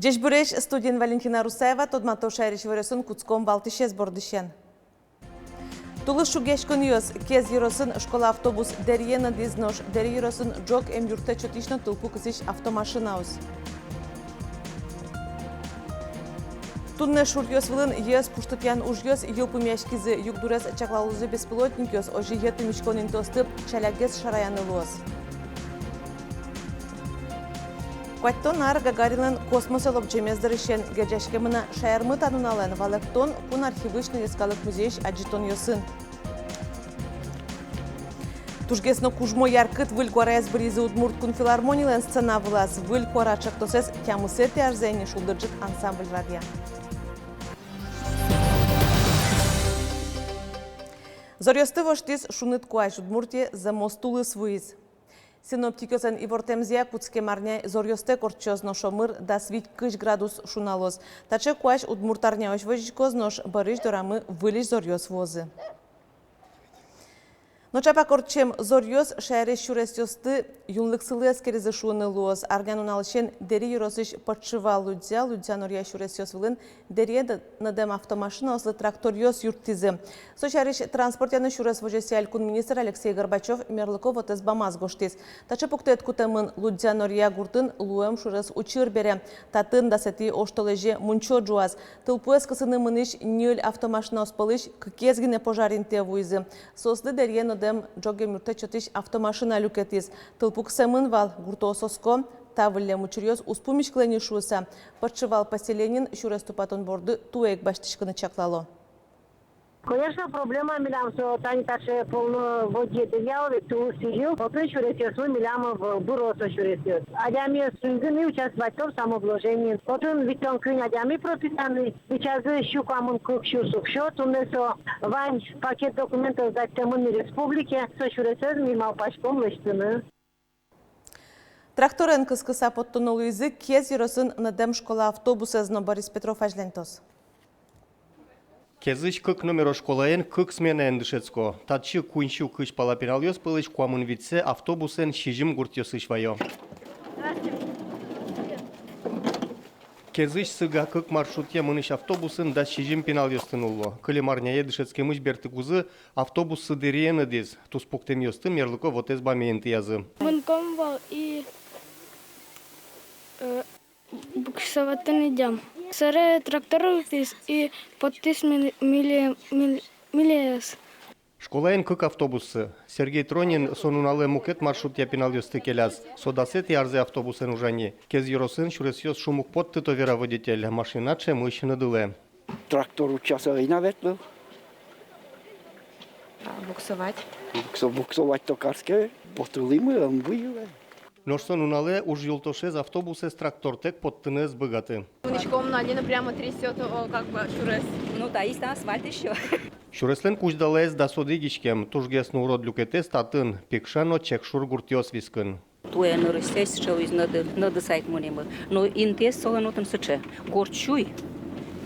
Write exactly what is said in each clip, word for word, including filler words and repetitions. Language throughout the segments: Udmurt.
Ӟечбуресь! Студиын Валентина Русаева. Тодмато шаерысь иворъёсын. Кутском валтӥсез бордысен. Тулыс шугъяськонъёс. Кез ёросын школа автобус дэриен ӧдӥз, нош Дэри ёросын ӝог эмъюрттэт сётӥсь но тылпу кысӥсь автомашинаос. Туннэ шуръёс вылын йӧэз пуштытъян ужъёс йылпумъяськизы. Югдурез чаклалозы беспилотникъёс, озьы йӧтымиськон интыосты ӵалякгес шараяны луоз. Куатьтон ар Гагаринлэн космосэ лобӟемез дырысен. Герӟаськемын-а шаермы та нуналэн? Валэктон Кун архивысь но Йӧскалык музейысь адӟытонъёсын. Тужгес но кужмо яркыт выль куараез быръизы Удмурт кун филармонилэн сцена вылаз. Выль куара ӵектосэз тямысэтӥ арзэ ини «Шулдыр ӝыт» ансамбль радъя. Зоръёсты воштӥз шуныт куазь. Удмуртие зэмос тулыс вуиз. Синоптикъёслэн ивортэмзыя, кутскем арня зоръёстэк ортчоз, нош омыр дас вить-кызь градус шуналоз. Таӵе куазь удмурт арняозь возиськоз, нош бӧрысь дорамы выльысь зоръёс вуозы. Но ӵапак ортчем зоръёс шаерысь сюресъёсты юнлыксылы эскеризы шуыны луоз. Арнянуналысен Дэри ёросысь Подшивал — Лудзя, Лудзя — Норья сюресъёс вылын дэриен ӧдэм автомашинаослы тракторъёс юрттӥзы. Со сярысь транспортъя но сюрес возёсъя элькун министр Алексей Горбачёв мерлыко вотэс бамаз гожтӥз. Таӵе пуктэт кутэмын Лудзя — Норья гуртын луэм шурес учыр бере. Татын дасэтӥ оштолэзе мунчо ӝуаз. Тылпуэз кысыны мынӥсь ньыль автомашинаос пӧлысь кыкез гинэ пожар интые вуизы. Соослы дэриен ӧдэм ӝог эмъюрттэт сётӥсь автомашина люкетӥз. Тылпу кысэмын вал, гуртоос оско, та выллем учыръёс уз пумиськылэ ни шуыса. Подшивал поселениын сюрес тупатон борды туэ ик басьтӥськыны чаклало. Конечно, проблема милям со, тани таӵе полно водие дыръя ведь тулыс йыл, отын сюресъёслы милям в-, быро со сюресъёс. Адямиос шуизы, ми участвовать каром в самовозгложении. Отын витьтон куинь адями прописаны, бичазы сю куамын кык сюрс уксё, туннэ со вань пакет документов сдать каремын республике, со сюресэз ми малпаськом лэсьтыны. Тракторен кыскыса поттоно луизы Кез ёросын ӧдэм школа автобусэз но. Борис Петров азьланьтоз. Кезысь кык номеро школаын кык сменаен дышетско. Татчы куинь сю кызь пала пиналъёс пӧлысь куамын витьсэ автобусэн сизьым гуртъёсысь ваё. Кезысь Сыга кык маршрутъя мынӥсь автобусын дас сизьым пиналъёсты нулло. Кылем арняе дышетскемысь бертыкузы автобуссы дэриен ӧдӥз. Туспуктэмъёсты мерлыко вотэс баме интыязы. Мынӥськом вал и, э, буксовать кариськом. Собере трактор вуиз и поттӥз миле-, миле-, миле-, милеез. Школаын кык автобуссы. Сергей Тронин со нуналэ мукет маршрутъя пиналъёсты келяз. Со дасэтӥ арзэ автобусэн ужа ни. Кез ёросын сюресъёс шум уг поттыто, вера водитель. Машина ӵемысь ныдылэ. Трактор утчаса ӧй на ветлы. А буксовать? Буксо-, буксовать-то кариське, потылӥмы, ӧм выйылэ. Нош со нуналэ уж юлтошез автобусэз трактортэк поттыны ӧз быгаты. Мынӥськом но, али но прямо трясёт, о, как бы, сюрес. Ну да, есть асфальт ещё. Сюреслэн кузьдалаез дас одӥг иськем. Тужгес но урод люкетэз татын, Пикша но Чекшур гуртъёс вискын. Туэ нырысьсэ сыӵе луиз, ныды, ныдыса ик мынӥмы. Но интыез солэн отын сыӵе: горд сюй,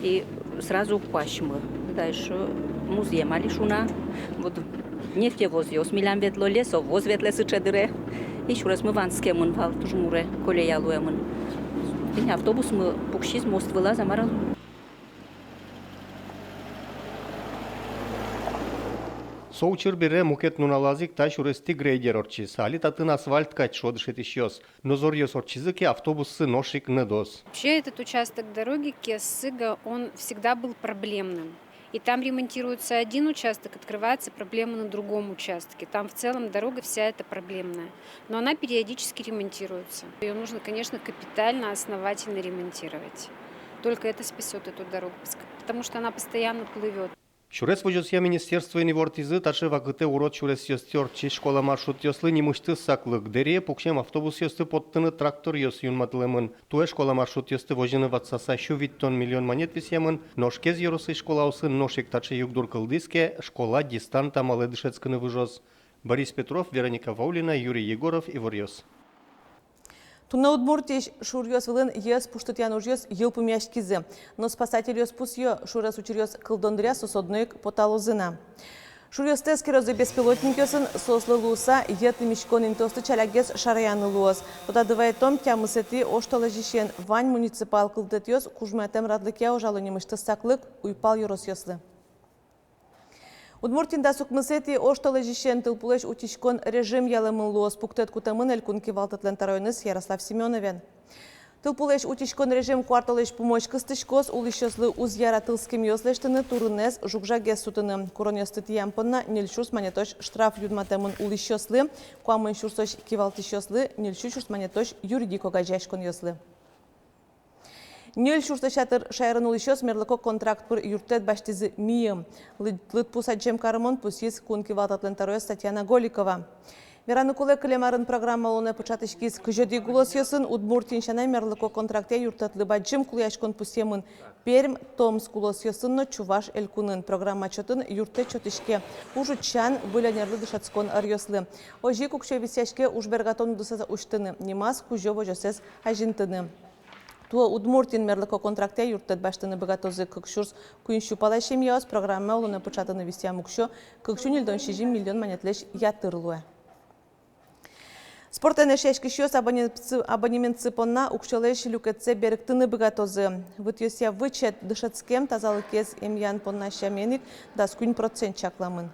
и сразу куасьмы. Дальше музъем али шуна. Вот нефтевозъёс милям ветло, лесовоз ветлэ сыӵе дыре. И сюресмы ванскемын вал, туж муре, колея луэмын. Тӥни автобусмы пуксиз мост вылаз, а мар-а. Со учыр бере мукет нуналаз ик та сюрестӥ грейдер ортчиз. Али татын асфальт кадь, шуо дышетӥсьёс. Но зоръёс ортчизы ке, автобуссы нош ик ныдоз. Вообще, этот участок дороги Кез — Сыга, он всегда был проблемным. И там ремонтируется один участок, открывается проблема на другом участке. Там в целом дорога вся эта проблемная. Но она периодически ремонтируется. Её нужно, конечно, капитально, основательно ремонтировать. Только это спасёт эту дорогу, пос-, потому что она постоянно плывёт. Сюрес возёсъя министерствоын ивортӥзы, таӵе вакытэ урод сюресъёстӥ ортчись школа маршрутъёслы нимысьтыз саклык. Дэре пуксем автобусъёсты поттыны тракторъёс юнматылэмын. Туэ школа маршрутъёсты возьыны ватсаса сю витьтон миллион манет висъямын, нош Кез ёросысь школаосын нош ик таӵе югдур кылдӥз ке, школа дистант амалэ дышетскыны выжоз. Борис Петров, Вероника Ваулина, Юрий Егоров, Иворъёс. Туннэ Удмуртиысь шуръёс вылын йӧэз пуштытъян ужъёс йылпумъяськизы. Но спасательёс пусъё, шурес учыръёс кылдон дыръя соос одно ик поталозы на. Шуръёсты эскерозы беспилотникъёсын, соослы луыса йӧтӥськон интыосты ӵалякгес шараяны луоз. Тодады вайытом, тямысэтӥ оштолэзьысен вань муниципал кылдытэтъёс кужмоятэм радлыкъя ужало нимысьтыз саклык уйпал ёросъёслы. Удмуртиын дас укмысэтӥ оштолэзьысен тылпулэсь утиськон режим ялэмын луоз. Пуктэт кутэмын элькун кивалтэтлэн тӧроеныз Ярослав Семёновен. Тылпулэсь утиськон режим куартолэзь пумозь кыстӥськоз. Улӥсьёслы уз яра тылскемъёс лэсьтыны, турынэз, жуг-жагез сутыны. Куронъёсты тӥям понна ньыль сюрс манетозь штраф юнматэмын улӥсьёслы, куамын сюрсозь кивалтӥсьёслы, ньыль сю сюрс манетозь юридик огазеяськонъёслы. Ньыль сюрслэсь ятыр шаерын улӥсьёс мерлыко контракт пыр юрттэт басьтӥзы мийым. Лыд-, лыдпус адӟем карымон, пусйиз кун кивалтэтлэн тӧроез Татьяна Голикова. Вераны кулэ, кылем арын программа улонэ пыӵатӥськиз кызь одӥг улосъёсын. Удмуртиын сяна мерлыко контрактъя юрттэтлы бадӟым кулэяськон пусъемын Пермь, Томск улосъёсын но Чуваш элькунын. Программа чотын юрттэт сётӥське уж утчан, выль ӧнерлы дышетскон ӧръёслы. Озьы ик уксё висъяське уж бергатон удысэз усьтыны, нимаз кузё возёсэз азинтыны. Туэ Удмуртиын мерлыко контрактъя юрттэт басьтыны быгатозы кык сюрс куинь сю пала семьяос. Программа улонэ пыӵатыны висъям уксё кык сю ньыльдон сизьым миллион манетлэсь ятыр луэ. Спортэн эшъяськисьёс абонементсы, абонементсы понна уксёлэсь люкетсэ берыктыны быгатозы. Вытъёсъя вычет, дышетскем, тазалыкез эмъян понна сямен ик дас куинь процент чакламын.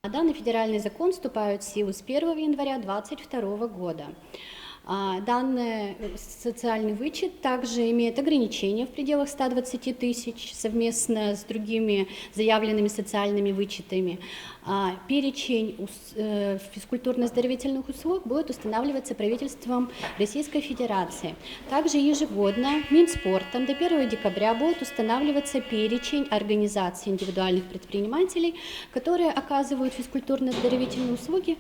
Данный федеральный закон вступает в силу с первого января двадцать второго года. А, данный, э, социальный вычет также имеет ограничения в пределах ста двадцати тысяч совместно с другими заявленными социальными вычетами. А, перечень ус-, э, физкультурно-оздоровительных услуг будет устанавливаться правительством Российской Федерации. Также ежегодно Минспортом до первого декабря будет устанавливаться перечень организаций индивидуальных предпринимателей, которые оказывают физкультурно-оздоровительные услуги.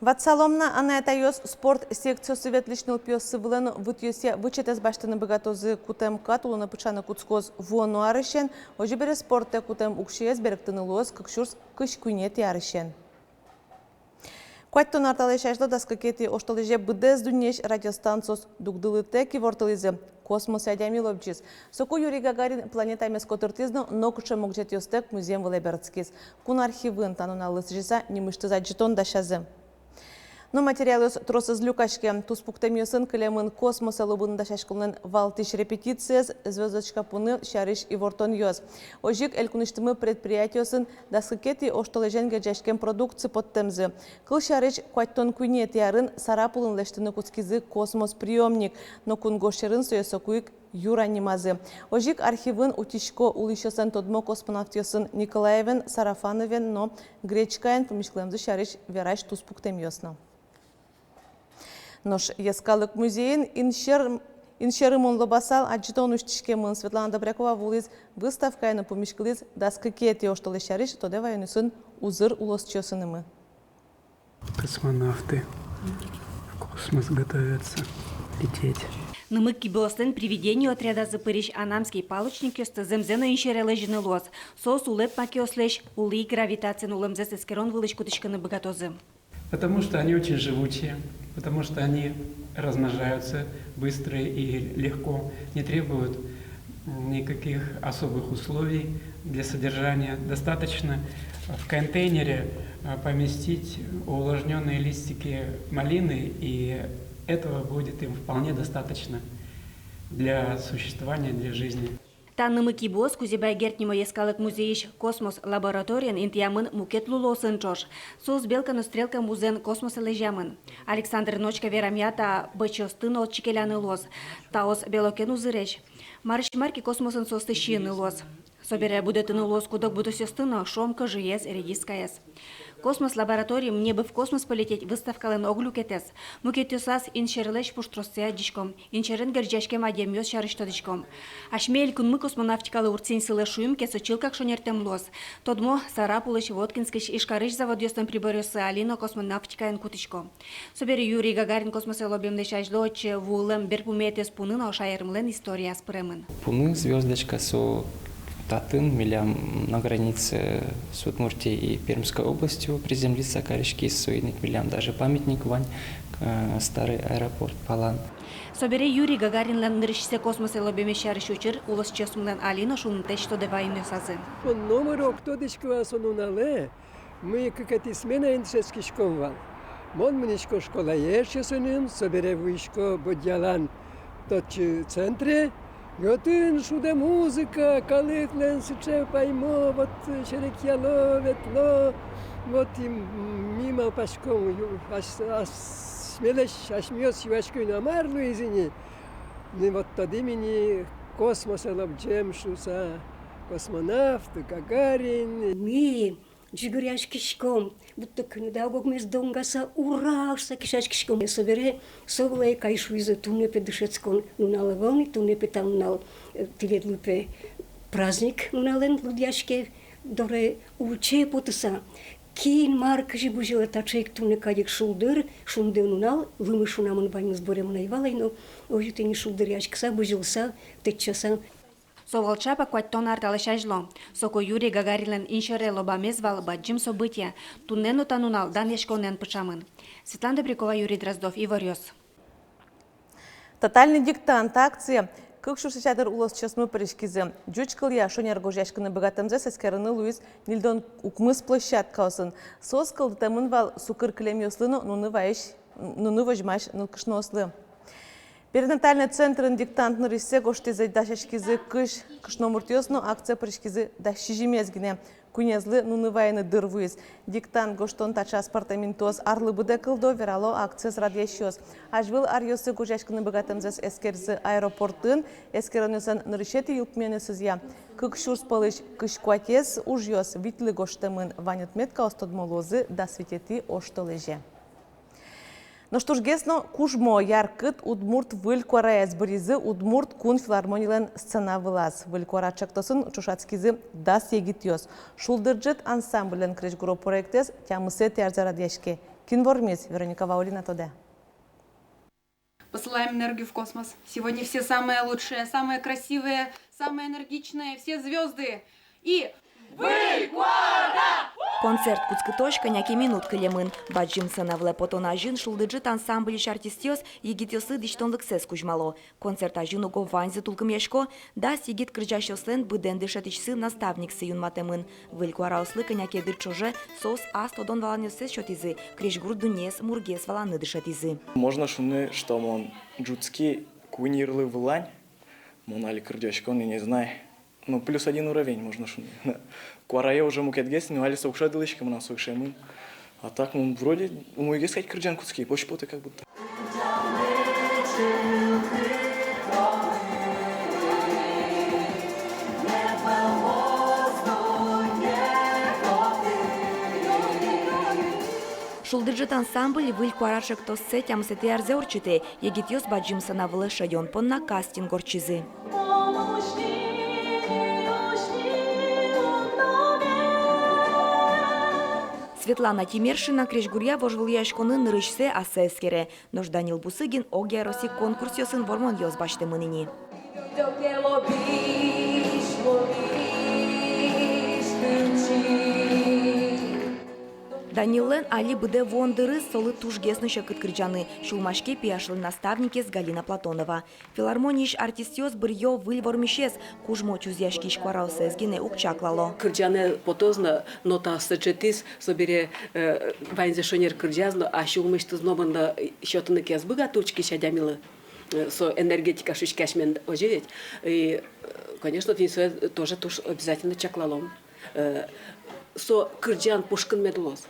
Ватсалом на, анай-атайёс спорт секциосы ветлӥсь нылпиоссы вылэ но вытъёсъя вычетэз басьтыны быгатозы. Кутэм кат улонэ пыӵаны кутскоз вуоно арысен, озьы бере спортэ кутэм уксёез берыктыны луоз кык сюрс кызь куинетӥ арысен. Куатьтон ар талэсь азьло дас кыкетӥ оштолэзе быдэс дуннеысь радиостанциос дугдылытэк ивортылӥзы: космосэ адями лобӟиз. Соку Юрий Гагарин планетамес котыртӥз но нокыӵе могӟетъёстэк музъем вылэ берытскиз. Кун архивын та нуналлы сӥзьыса нимысьтыз адӟытон дасязы. Но материалъёс тросэз люкаське. Туспуктэмъёсын кылемын космосэ лобыны дасяськонлэн валтӥсь репетициез, звёздочка пуны сярысь ивортонъёс. Озьы ик элькунысьтымы предприятиосын дас кыкетӥ оштолэзен герӟаськем продукци поттэмзы. Кылсярысь, куатьтон куинетӥ арын Сарапулын лэсьтыны кутскизы космос приёмник, но кунгож сьӧрын сое соку ик Юра нимазы. Озьы ик архивын утисько улӥсьёслэн тодмо космонавтъёсын Николаевен, Сарафановен но Гречкаен пумиськылэмзы сярысь верась туспуктэмъёс но. Нош Йӧскалык музейын инсьӧр-, инсьӧры мон лобасал адӟытон усьтӥськемын. Светлана Добрякова вуылӥз выставкае но пумиськылӥз дас кыкетӥ оштолэз сярысь тодэ ваёнъёсын узыр улосчиосынымы. Космонавты в космос готовятся лететь. Нымык кибыослэн «Привидение» отрядазы пырись анамский палочникъёсты зэмзэ но инсьӧре лэзьыны луоз. Соос улэп макеослэсь улӥ гравитациен улэмзэс эскерон вылысь кутӥськыны быгатозы. Потому что они очень живучие, потому что они размножаются быстро и легко, не требуют никаких особых условий для содержания. Достаточно в контейнере, а, поместить увлажнённые листики малины, и этого будет им вполне достаточно для существования, для жизни. Та нымык кибыос Кузебай Герд нимо Йӧскалык музейысь космос лабораториын интыямын мукет лулоосын ӵош. Соос Белка но Стрелка музэн космосэ лэзьямын. Александр Ночка верамъя, та бӧчъёсты но отчы келяны луоз. Таос белокен узыресь. Марысь мар ке космосын соосты сиыны луоз. Собере будэтыны луоз куд-ог бутосъёсты но: шом, кӧжыез, редискаез. Космос лабораториын «Мне бы в космос полететь» выставкалэн ог люкетэз. Мукетъёсаз инсьӧрлэсь пуштроссэ адӟиськом, инсьӧрын герӟаськем адямиос сярысь тодӥськом. Асьме элькунмы космонавтикалы урдсинь сылэ шуим ке, со чылкак шонертэм луоз. Тодмо, Сарапулысь, Воткинскысь, Ижкарысь заводъёслэн приборъёссы али но космонавтикаен кутӥсько. Собере Юрий Гагарин космосэ лобемлэсь азьло отчы вуылэм берпуметӥез пуны но шаермылэн историяз пыремын. Пуны звёздочка со татын, милям на границе с Удмуртией и Пермской областью приземлиться кариськиз, соин ик милям даже памятник вань, э, старый аэропорт палан. Собере Юрий Гагаринлэн нырысьсэ космосэ лобемез сярысь учыр улосчиосмылэн али но шунытэсь тодэ ваёнъёсазы. Мон номыр уг тодӥськы вал со нуналэ, ми кыкетӥ сменаен дышетскиськом вал. Мон мынӥсько школае эшъёсыным, собере вуисько Бодьялан тотчы центре. И отын шудэ музыка, калыклэн сыӵе паймо, вот, э, серекъяло, ветло. Вот и м-, ми малпаськом, ю-, ас-, асьмелэсь, асьмеос юаськом ини, а мар луиз ини. Ну вот тодӥм ини, космосэ лобӟем шуса, космонавт Гагарин. Ми ӟыгыръяськиськом, будто кӧня ке огогмес донгаса, ура шуса кесяськиськом. Собере со вылэ ик ай шуизы: туннэ пе дышетскон нунал ӧвӧл ни, туннэ пе та нунал, э, тӥледлы пе праздник нуналэн лыдъяське. Доре ульчае потыса, кин мар кызьы бызьылэ, таӵе ик туннэ кадь ик шулдыр, шунды нунал, лымы шунамын ваньмыз буремын ӧй вал ай но, озьы тӥни шулдыръяськыса, бызьылыса, тэтчаса. Со вал чапак куатьтон ар талэсь азьло. Соку Юрий Гагаринлэн инсьӧре лобамез вал бадӟым событие. Туннэ но та нунал данъяськонэн пыӵамын. Светлана Добрякова, Юрий Дроздов, «Иворъёс». «Тотальный диктант» акцие кык сюрс сизьымдон улосчиосмы пыриськизы. Ӟуч кылъя шонер гожъяськыны быгатэмзэс эскерыны луиз ньыльдон укмыс площадкаосын. Соос кылдытэмын вал сукыр кылемъёслы но нуны вайись, нуны возьмась нылкышноослы. Перинатальный центрын диктант нырысьсэ гожтӥзы, дасяськизы кызь кышномуртъёс но, акцие пыриськизы дас сизьымез гинэ. Куинезлы нуны вайыны дыр вуиз. Диктант гожтон таӵе аспӧртэм интыос арлы быдэ кылдо, верало акциез радъясьёс. Азьвыл аръёсы гожъяськыны быгатэмзэс эскеризы аэропортын. Эскеронъёслэн нырысетӥ йылпумъянъёсызъя, кык сюрс пӧлысь кызь куатез ужъёс витьлы гожтэмын. Вань отметкаос тодмо луозы дас витетӥ оштолэзе. Нош тужгес но кужмо, яркыт удмурт выль куараез быръизы Удмурт кун филармонилэн сцена вылаз. Выль куара ӵектосын ӵошатскизы дас егитъёс. «Шулдыр ӝыт» ансамбльлэн крезьгуро проектэз тямысэтӥ арзэ радъяське. Кин вормиз, Вероника Ваулина тодэ. Посылаем энергию в космос. Сегодня все самые лучшие, самые красивые, самые энергичные, все звёзды. И Выль куара! Концерт кутскытозь кӧня ке минут кылемын. Бадӟым сцена вылэ потон азьын «Шулдыр ӝыт» ансамбльысь артистъёс егитъёслы дӥсьтонлыксэс кузьмало. Концерт азьын уго ваньзы тулкымъясько. Дас егит кырӟасьёслэн быдэн дышетӥсьсы, наставниксы юнматэмын. Выль куараослы кӧня ке дыр ӵоже соос ас тодон-валанъёссэс сётӥзы, крезьгур дуннеез мургес валаны дышетӥзы. Можно шуыны, что мон ӝутски куинь йырлы вылань, мон али кырӟасько но, не знаю. Ну, плюс один уровень, можно шуыны. Куарае уже мукетгес, но али со уг шӧдылӥськы, мынам со ышемын. А так, ну, вроде умойгес кадь кырӟан кутски, почпоты как будто. «Шулдыр ӝыт» ансамбль «Выль куара» ӵектоссэ тямысэтӥ арзэ ортчытэ. Егитъёс бадӟым сцена вылэ шедён понна кастинг ортчизы. Светлана Тимершина крезьгуръя вожвылъяськонын нырысьсэ ассэ эскере. Нош Данил Бусыгин огъя Россия конкурсъёсын вормонъёс басьтэмын ини. Даниллэн али быдэ вуон дырыз, солы тужгес но секыт кырӟаны. Сюлмаське пияшлэн наставникез Галина Платонова. Филармониысь артистъёс быръё выль вормисез, кужмо чузъяськись куараоссэс гинэ уг чаклало. Кырӟанэ потоз но, нотаоссэ ӵетӥз, собере, э, ваньзэ шонер кырӟаз но, а сюлмысьтыз номыр но, э, сётыны ке ӧз быгаты учкись адямилы. Э, со энергетика шуиське асьмелэн, озьы ведь. И, э, конечно, тӥни сое тоже туж обязательно чаклалом. Э, со кырӟан пушкын мед луоз.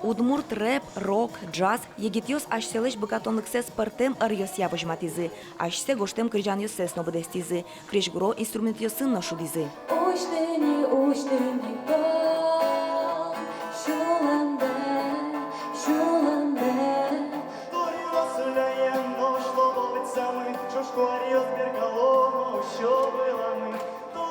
Удмурт рэп, рок, джаз — егитъёс асьсэлэсь быгатонлыксэс пӧртэм ӧръёсъя возьматӥзы, асьсэ гожтэм кырӟанъёссэс но быдэстӥзы, крезьгуро инструментъёсын но шудӥзы. Усьтыны, усьтыны пол сюлэмдэ, сюлэмдэ. Доръёс улэм нош лобо быдӟамын, ӵуж куаръёс бергало но усё выламын.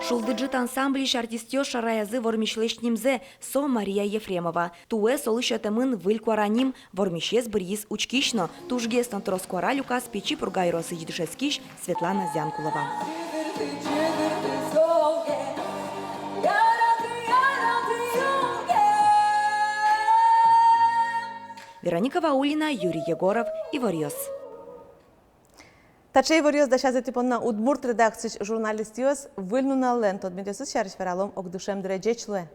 «Шулдыр ӝыт» ансамбльысь артистъёс шараязы вормисьлэсь нимзэ, со Мария Ефремова. Туэ солы сётэмын выль куара ним. Вормисез быръиз учкись но, тужгес но трос куара люказ Пичи Пурга ёросысь дышетскись Светлана Зянкулова. Вероника Ваулина, Юрий Егоров, «Иворъёс». Таӵе иворъёс дасязы тӥ понна удмурт редакциысь журналистъёс. Выль нуналлэн тодметъёсыз сярысь вералом огдышем дыре. Ӟеч луэ.